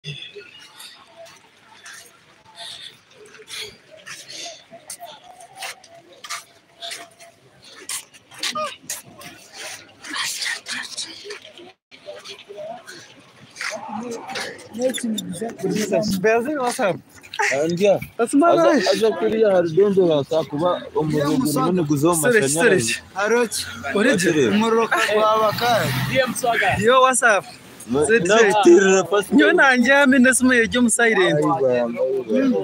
Haza kuriya hari dangerous ahakuba omuriro gurimu niguza omu mashanyarazi. Nyowe nangyami n'esimu eri omu silent.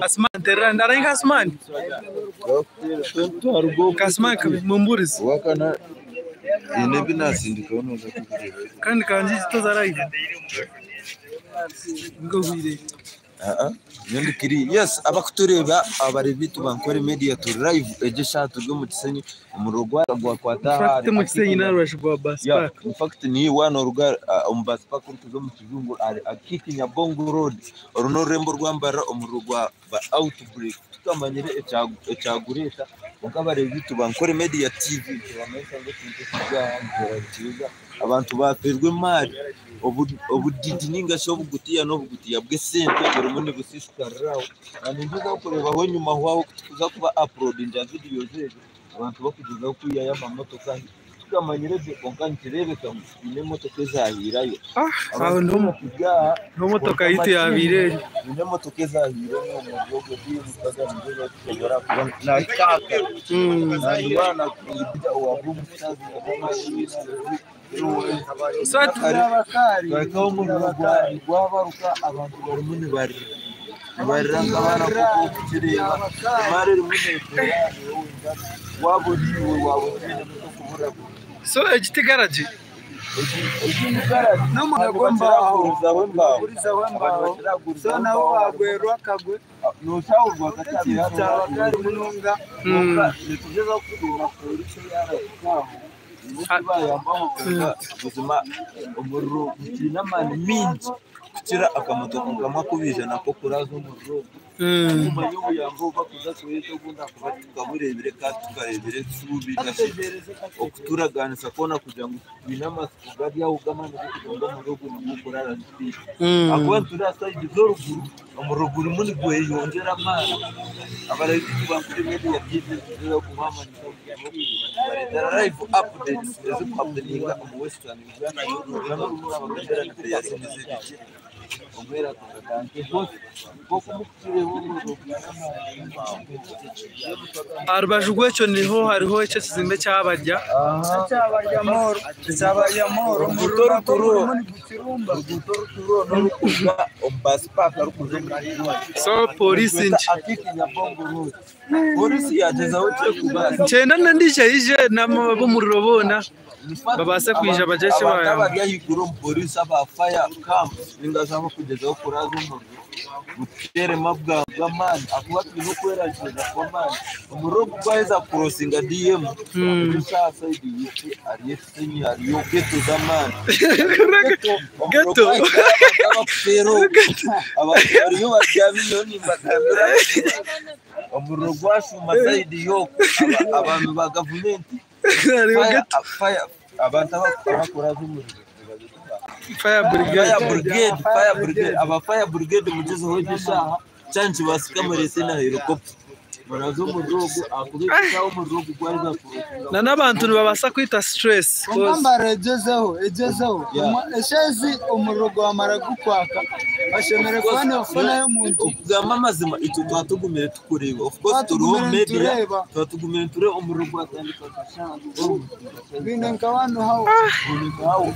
Asumani nterera ndarahi nka Asumani? Asumani mumburize. Kandi kangye toza live. Yes abakutureeba abari bitu bankore media turi live egi eshaaha turi omu Kisenyi omuriro gwakwata In fact omu Kisenyi n'aha rubaju rwa bus park. In fact niiwe waaba nooruga omu bus park orikuza omu kijungu ahari Akiiki Nyabongo road oru n'orurembo orwa Mbarara omuriro gwaba out break Tikamanyire ekyagureeta kwonka abareebi baitu ba Nkore Media TV nibamanyisa ngu ekintu ekiri aha nikyerarikiriza. Abantu baafeerwa emaari, obudidi nainga shi obugutiya n'obugutiya bw'esente burimu nibusiisikarira aho. Ningyezaho kureebaho enyima aho ku turikuza kuba apuroodinga vidiyozi ezo abantu barikugyezaho kwihayo amamotoka. Tikamanyire gye kwonka nikireebeka ngu haine emotoka ezaahiirayo. Aho niho emotoka yaitu yaabaire eri. Haine emotoka ezaahiire omu muriro ogwo nigwo kuba nahika aha kare. Twahikaho omuriro gwabaruka abantu barimu nibarira. Nibarira nk'abaana nk'oku orikukireeba. Emaari erimu neeteera niiwe wenka waaba ori iwe waaba otiine n'eky'okubura. So egi ti garagi? Egi ni garagi. Nibakira kugurizaho embaaho. Nooshahurwa akatare hariho munonga kwonka nitugyezaho kureeba pooriisi yaarahika aho ngu tibayambaho kwonka buzima omuriro gukiine amaani maingi kukira akamotoka kamwe aku baija nako kuraaza omuriro ogu. Titumanya obuyambi obu barikuza kureeta obundi ahakuba titukabureebire kandi tukareebire eshuubi ningashi okuturaganisa kwona kugira ngu twine amatsiko gari aho g'amaani g'okugira ngu omuriro ogu nigukuraara speed. Ahakuba nituri aha sayidi z'oruguru Omuriro gurimu nigweyongyera amaani. Abareebi ba Nkore Media TV nitugezaho kubamanyisa kubareetera live updates ezirikuhapeninga omu Western Uganda Aha rubaju rw'ekyo niho hariho ekyo ekizimbe ekyabarya. Oruguuto oruturiho Oruguuto oruturiho n'orurikuruga omu baasi paaka rurikuza omu Kigwati. So pooriisi Nibagweta Akiiki Nyabongo road. Pooriisi yaagyezaho gye kubaasa. Nikyenda n'endiijo eije n'ab'omuriro boona babaase kwija bagire eki Abantu baayamba. abari ahaiguru omu pooriisi aba fire camp ninga shi abarikugyezaho kuraaza omuriro guteeremu bw'amaani ahakuba twine okwerarikirira kw'amaani. Omuriro ogu gwaheza kukurosinga DM, eshaaha sayidi yaitu hariyo ekisenyi hariyo geto z'amaani. Geto Geto. omuriro gwahika abantu abakufeera okwo abantu bariyo babyamiyo nimbagambira omuriro gwashuuma sayidi y'okwo abaami ba gavumenti Hariyo geto. fire abantu abakuraza omuriro Fire brigade. Fire brigade, fire brigade, aba fire brigade mugyezeho egi eshaaha kyaba nikibaasika mureete na helicopter muraze omuriro ogu ahakuba egi eshaaha omuriro ogu gwaheza kuruga Na n'abantu nibabaasa kwita stress. Kwonka mbara egyezeho egyezeho eshezi omuriro gwamara gukwaka bashemereire kuba nibafunayo omuntu. Okugamba amazima itwe twaba tugumire tukureeba of course turiho Twatugumire media nitureeba. twaba tugumire nitureeba omuriro gwatandika nka shaaha Baine nka one hour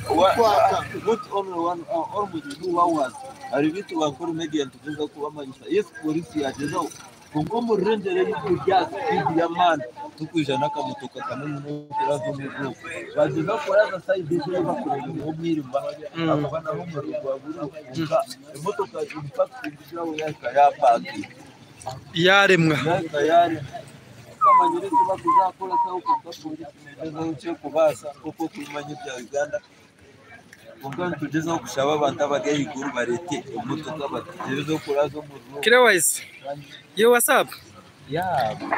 gukwaka. Not only one hour, almost 2 hours. Hari ebintu bankora media nitugyezaho kubamanyisa. Yes, polisi yagyezaho kwonka omuriro engyera ei guri aha sipiidi y'amaani tikwija n'akamotoka kamwe n'okuraza omuriro ogwo. Bagyezaho kuraza sayidi ezi ei barikureeba hariho omwirima ahakuba naho omuriro gwaburiho kwonka emotoka in fact yaabo yahika yapakinga. Yaaremwa. Yahika yaaremwa. Tikamanyire eki barikuza kukorasaho kwonka polisi neegyezaho eki erikubaasa nk'oku orikumanya ebya Uganda. Kwonka nitugyezaho kushaba abantu abari ahaiguru bareete emotoka batugyerezeho kuraaza omuriro. Kirewise, yo what's up?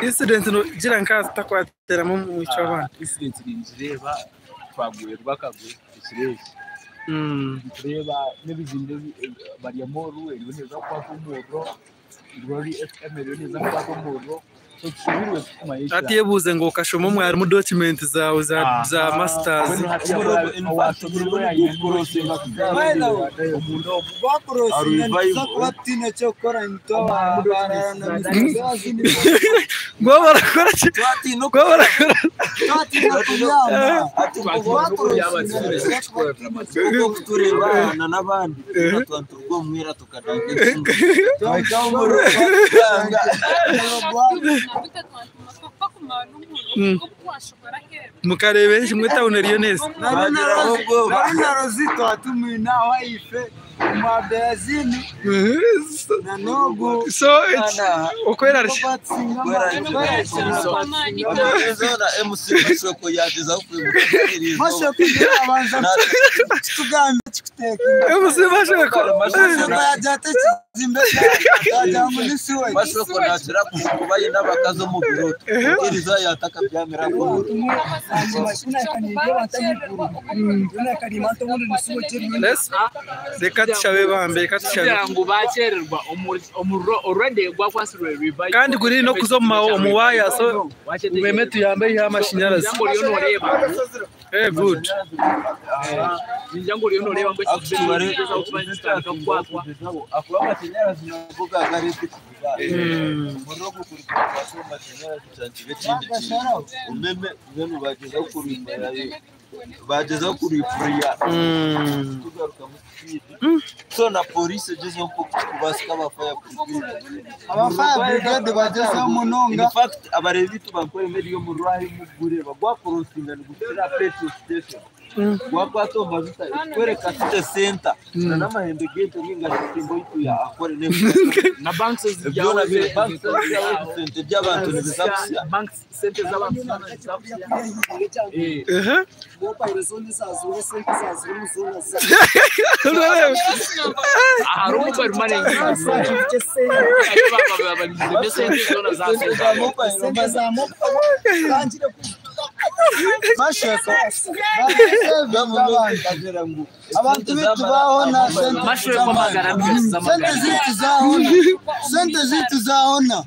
Incident nogira nka zitakwateramu omwicwa abaana. Incident ningireeba twagwerwa akagwe ekiro eki. Nitureeba n'ebizimbe bari oru eriyo neeza kukwata omuriro, Glory FM eriyo neeza kukwata omuriro. So tushobeirwe titukumanya Hati ekiraabe. yebuuze ngu okashoma omwarimu documents zaawe za za masters. Bakurosinga nituza kuba tutaine ky'okukora Ngo barakora ki? Ngo barakora twatiina kubyama. Kuko kutureebana n'abandi tuba omwira tukadanga. Mukareeba ekimwe town eriyo neza. Narunarozi twatumwine aho ahife omwaberazini na nogu. So it's okwera Mashoko abanza kitugambe kikuteeka. MC Mashoko. Mashoko yagira ati ekizimbe kyagira ngu ni siwe. Mashoko nakira kuba yine abakazi omu biro tukiriza yatakabyamira. Let's reka tushabe bambe, reka tushabe. Kugira ngu bakyererwa omuriro already gwakwasirwe revival. Kandi guri no kuza omu waya, so umeme tuyambe ihe amashanyarazi. Ningira ngu oriyo nooreeba. Eh, good. Ningira ngu oriyo nooreeba ngu ekizimbe nikigyezaho kuba nikitandika kukwatwa. Akuba amashanyarazi nago gagarete umuriro gukurikira amashanyarazi cyakiba ikindi kintu umeme umeme bagezaho kuripura, bagezaho kuripuriya tugaruka mu speed. So na polisi egezeho kubasika aba fire brigade. Aba fire brigade bagezeho munonga. In fact, abarezi tubakora emeri y'omuriro ahi mugureba gwakorosinga nigukira petrol station, gwakwata omu majuta ekikwereka city center na n'amahembe g'ente ninga kitimbo yitu ya akore Na banks byona biri banks sente by'abantu nibiza kusya. Banks sente z'abantu zoona niziza kusya. Eh. Ehe. Urareba. Hariho mobile money babalizemu sente zoona za sente. Mashoko abantu bitu bahona sente. Mashoko 200 Sente zitu zahona, sente zitu zahona,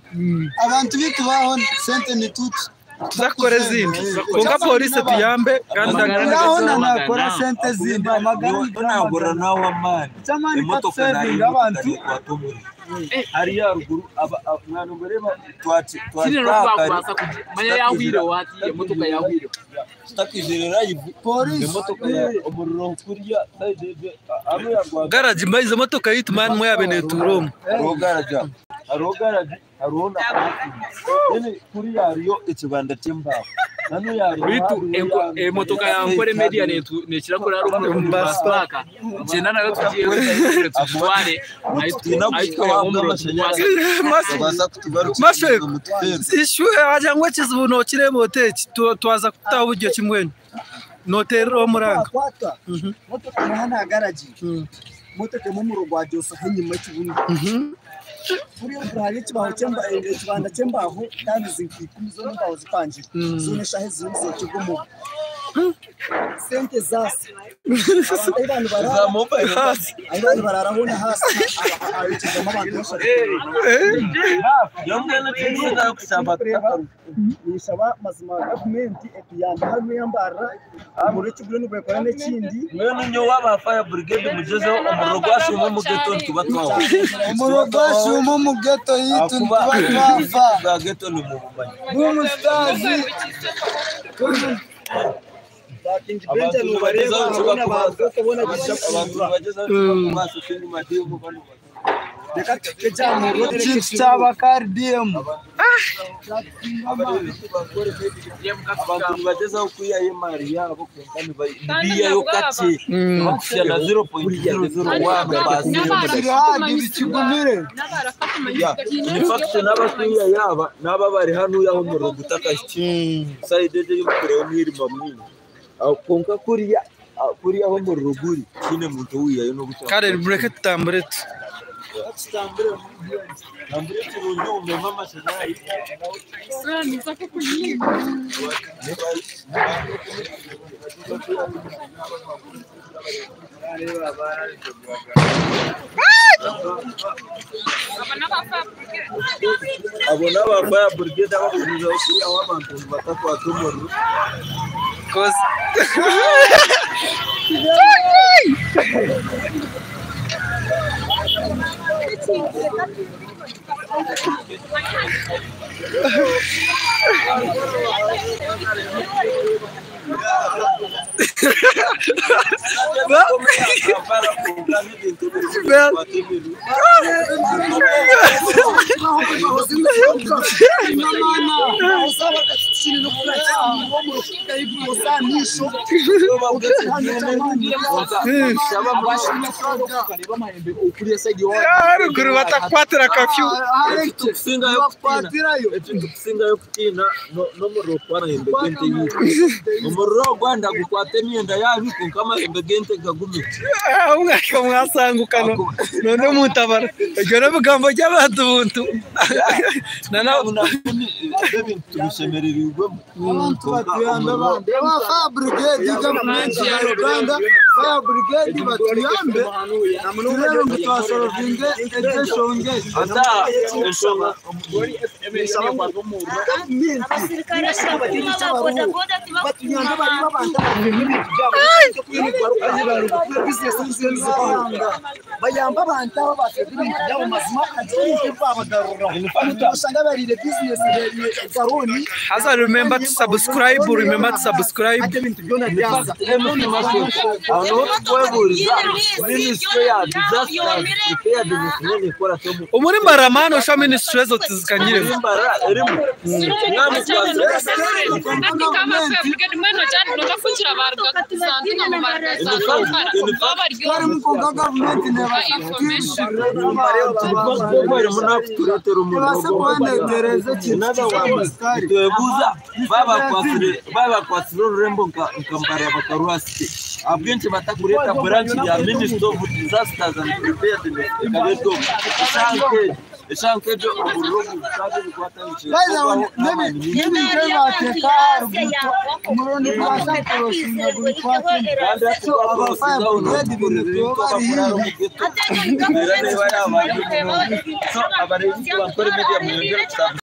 abantu bitu bahona sente ni tutu. Tuzakora ezindi. Konka polisi tuyambe kandi Zahona nakora sente zindi amagana. Nagura nawe amani Icyamani emotoka katsevinga abantu. hariya ruguru mwana ngoreba twaci Kiri no kubakwasa manya yahwire wati emotoka yahwire. tutakizerera ivu Polisi emotoka ya omuriro kuriya side abo yarwa. Garage mbayize motoka yitu mani mwabe neturomu. Hariho garaje, hariho garaje, hariho na parking, then kuriya hariyo ekibanda ky'embaho nano yariyo. Bitu emotoka yankore media nekira kurara omu bus park. Gyenda nayo tugiye tutware ayitware omuriro tukwase. Mashoko ishu aja ngo ekizibu nokireba oteki twaza kutaho oburyo kimwe noterera omuranga. Kwata motoka muhana garaji, motoka emumuro gwa Josa enyuma ekibunu buriya ruguru hariyo ekibaho ekibanda ky'embaho kandi zinka 10 zoona embaho zipangire zoona eshaaha ezindi zokyebwa omu sente zaasa ahu abantu barara, ahu abantu barara hoona haasa ayokyezemu abantu bashatu. Nishaba mazima gavumenti etuyambe harimu eyambarira omuriro ekigure nigwekora n'ekindi. Mwene nyowe aba fire brigade mugezeho omuriro gwashuma omu ghetto nituba twawa. Umuriro gwashuma omu ghetto yitu nituba twafa. Bwa ghetto nimubumanya. Bumustazi. Abantu nibagezaho abantu nibagezaho kubaasa kingi madimu bano. Ekintu kyaba KRDM. Abantu nibagezaho kwihayo emari yabo konka nibiihayo kakye bakusya na 0.001. Kiri hadi bikigumire. In fact, n'abakwiya yaba n'aba bari hano yaho umuriro gutakahikire sayidi ejo y'umukureba omwirima mwingi. Konka kuriya kuriya aho umuriro guri kine muntu wiyayo n'obuta. Kare mureke tutambure tu. Tambure kirungi umeme amashanyarazi. Abo n'aba fire brigade abakuruza aho abantu batakwata omuriro. Haruguru batakukwatira kafyu. Ekitukusingayo kutiina n'omuriro kw'amahembe g'ente yiitu. Omuriro ogwa gukwata emyenda yaabi kwonka amahembe g'ente gagume. Mwaka mwasanguka none muntabara. Ebyo n'ebigambo by'abantu buntu. Ebintu tubishemererirwemu. Abantu batuyambe bambi. Aba fire brigade gavumenti ya Uganda, fire brigade batuyambe turebe ngu twasorovinge ebyeshonga ezi. Ata enshonga Abasirikare bodaboda Batuyambe bari abantu bayamba abantu aba bafite ibintu byabo mazima ati babagarura usanga barire business garoni. Haza remember to subscribe, remember to subscribe. Ate ibintu byona byaza. Aho tweburiza ministry ya disaster preparedness nekora tomu. Omuri Mbaramano osha ministry ezo tizikanyiremu. Mbara erimu Kare mukonka gavumenti nakuturetera nebasa kubanetereza ekintu ky'abasikari. Twebuuza babakwasire orurembo nka Mbara bakarwasite ahabw'enki batakureeta branch ya ministry of disasters and preparedness ekaba eri eshanka egyo omuriro gukabe By the way, n'ebintu ebi bateeka aha ruguuto omuriro nigubaasa kurosinga gubikwatemu. So aba fire brigade bintu tuba bari haihi. So abareebi bankore media muyongere kusaba.